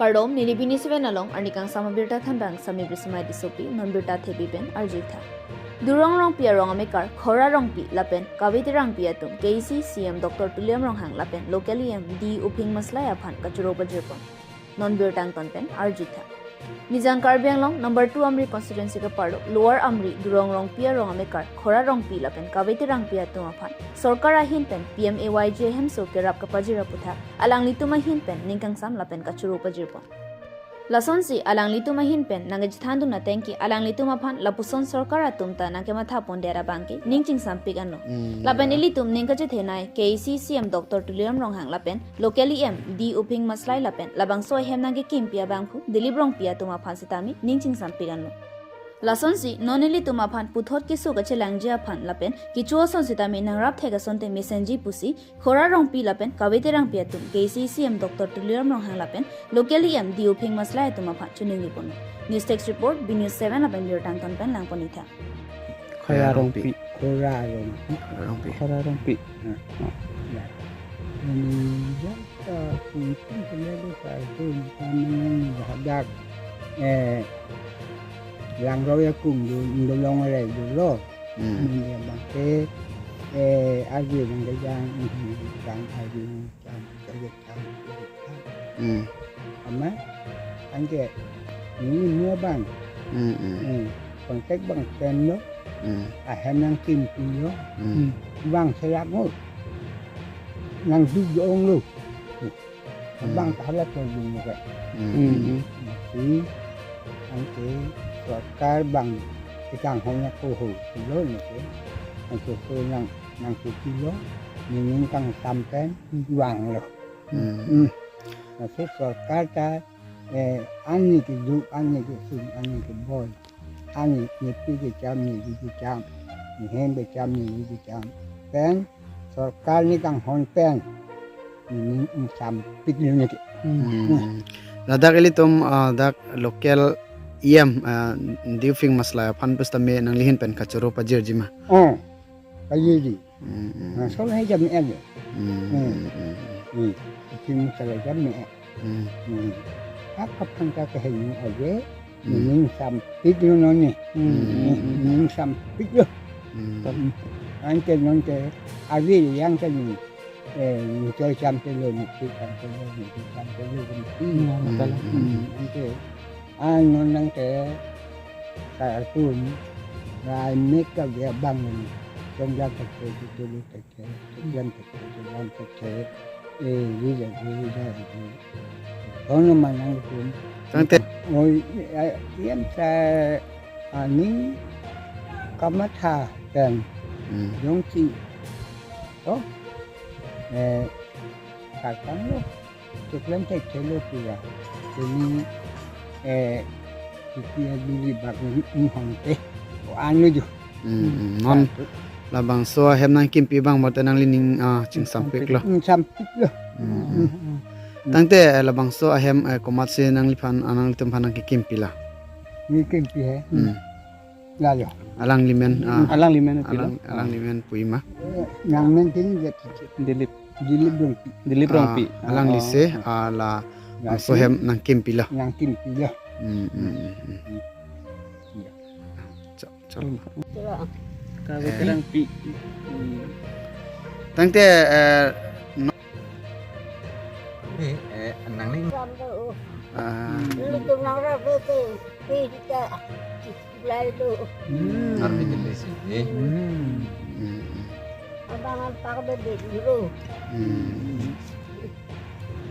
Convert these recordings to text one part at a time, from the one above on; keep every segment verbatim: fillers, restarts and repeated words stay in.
Kardom, neli B News seven along arni kangsam abirta thanbang Sami Brismai Tissopi, non birta thepi pen arjutha. Durong Rongpi arong amekar Khora Rongpi lapen Kave Terangpi atum K A A C C E M Doctor Tuliram Ronghang lapen local E M D Uphing Maslai aphan kachoro pajirpon. Non birta angton pen arjutha. Nijang Karbi Anglong number two Amri constituency kaparlo Lower Amri Durong Rongpi arong amekar Khora Rongpi lapen Kave Terangpi atum aphan sorkar ahin pen P M A Y G hemso kerap kapajir aputhak alanglitum ahin pen ning kangsam lapen kachoro pajirpon. Lasonsi alanglitum ahin pen nangkachethan dun ateng ke alanglitum aphan lapuson sorkar atum ta nangkematha pondet abang ke ning chingsampik anlo. Hmm, lapen ya. Ilitum ning kachethenei K A A C C E M Doctor Tuliram Ronghang lapen local E M D Uphing Maslai lapen labangso ahem nangkekimpi abangphu Dilip Rongpi atum aphan sitame ning chingsampik anlo. Lasonsi non ilitum aphan puthot keso kachelangji aphan lapen kecho ason sitame nangrap thek asonte mesenji pusi Khora Rongpi lapen Kave Terangpi atum K A A C C E M Doctor Tuliram Ronghang lapen local E M D Uphing Maslai atum aphan choningri ponlo. News Desk Report, B News seven lapen birta angton pen langpon-itha. Khora Rongpi. Khora Rongpi. Khora Rongpi. Khora Rongpi. Hmm. Ya. Ini ya, ta kunci kena do ta itu kami hadak, eh, Langroi akung do, do long re do lo. Hmm. Ini abang ke, eh, arvi abang ke jang, hmm, jang arvi jang, jang, jang, jang. Hmm. Ama, anke, ini mua bang. Hmm, hmm. Hmm. Kontek bang pen lo. Hmm. Ahem nangkimpi lo. Hmm. Hmm. Bang selak mo. Nangduk do-ong lo. Hmm. Bang ta hala to jung ke. Hmm. Hmm. Mati, anke, sorkar bang ikanghon ako ho, lo ni ke. Anke so nang, nangkimpi lo, ning kangsam pen, bang lo. Hmm. Hmm. Masi sorkar ta, eh, ani keduk, ani kesung, ani keboi. Ani nepi kecham, nepi kecham. Nehem kecham, nepi kecham. Pen sorkar ning kanghon pen. Ning ingsampik lo ni ke. Hmm. Hmm. Ladak ilitum, ah, dak local E M, ah, D Uphing Maslai aphan pusitame nanglihin pen kachoro pajirji ma? Oh, pajirji. Hmm, hmm. Nah, so hai jam el. Hmm, hmm, hmm, hmm. Hmm. Uphing Maslai jam el. Hmm. Hmm. Apa pangka kehenyu aja, hmm, ning sampik lo noni. Hmm. Ning, ning sampik lo. Hmm. Anke nonke, avi yang ke ni, eh, ni choi sampik lo, ni choi sampik lo, ni choi sampik lo, ni. Hmm. Hmm. Anke, an non nangke, ka atum, rai mek ka dia bang ni, chong dia tak ke, tu tu lu tak. Jam kecil, jam kecil. Eh, rida, rida, rida. Kono manang tum. Tangte. Oh, ya, yang sa ani kamatha kan. Hmm. Jongsi. Oh. Eh, kakang lo. Choklang thekthelo pura. Kini, eh, kiki duli bak ni, ni hongte. O anu jo. Hmm, hmm. Non labangso ahem nangkimpi abang mate nanglining, ah, chingsampik lo. Hmm, sampik lo. Hmm, hmm. Hmm, hmm. Tangte, eh, labangso ahem, eh, komatsi nangliphan, ah, nanglitum aphan nangkikimpi la? Nangkimpi he. Hmm. Lalo. Alangli men, ah, alangli men, alang, alangli men pu ima. Eh, nang men tin jet. Dilip. Dilip Rongpi. Dilip Rongpi. Ah, alangli se, ah, la, ya, bangso ahem nangkimpi la. Nangkimpi la. Hmm, hmm, hmm, hmm. Ya. Chok, chok. Kave Terangpi. Hmm. Tangte, eh, no. Eh, eh, nangning. Ah. Lu tu nang ra pe pe pe kita. Lai tu. Hmm. Arti jelas, eh. Hmm. Hmm. Abang ampak bebe dulu. Hmm.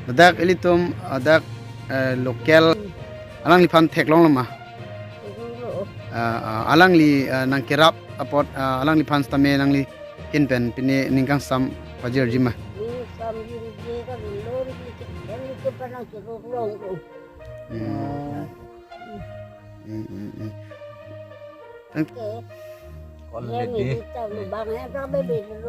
Ladak ilitum, ladak, eh, local, hmm, alangliphan theklong lo ma? Theklong lo. Ah, ah, alangli, eh, nangkerap apot, ah, alangliphan sitame nanglihin pen pine ning kangsam pajirji ma? Ning kangsam jirji kali lo, ning ke, ning ke panang ke long lo. Hmm. Hmm, hmm, hmm. Tang- Oke. Kalau ya, lebih. Ini kita lubang ya, tak bebe dulu.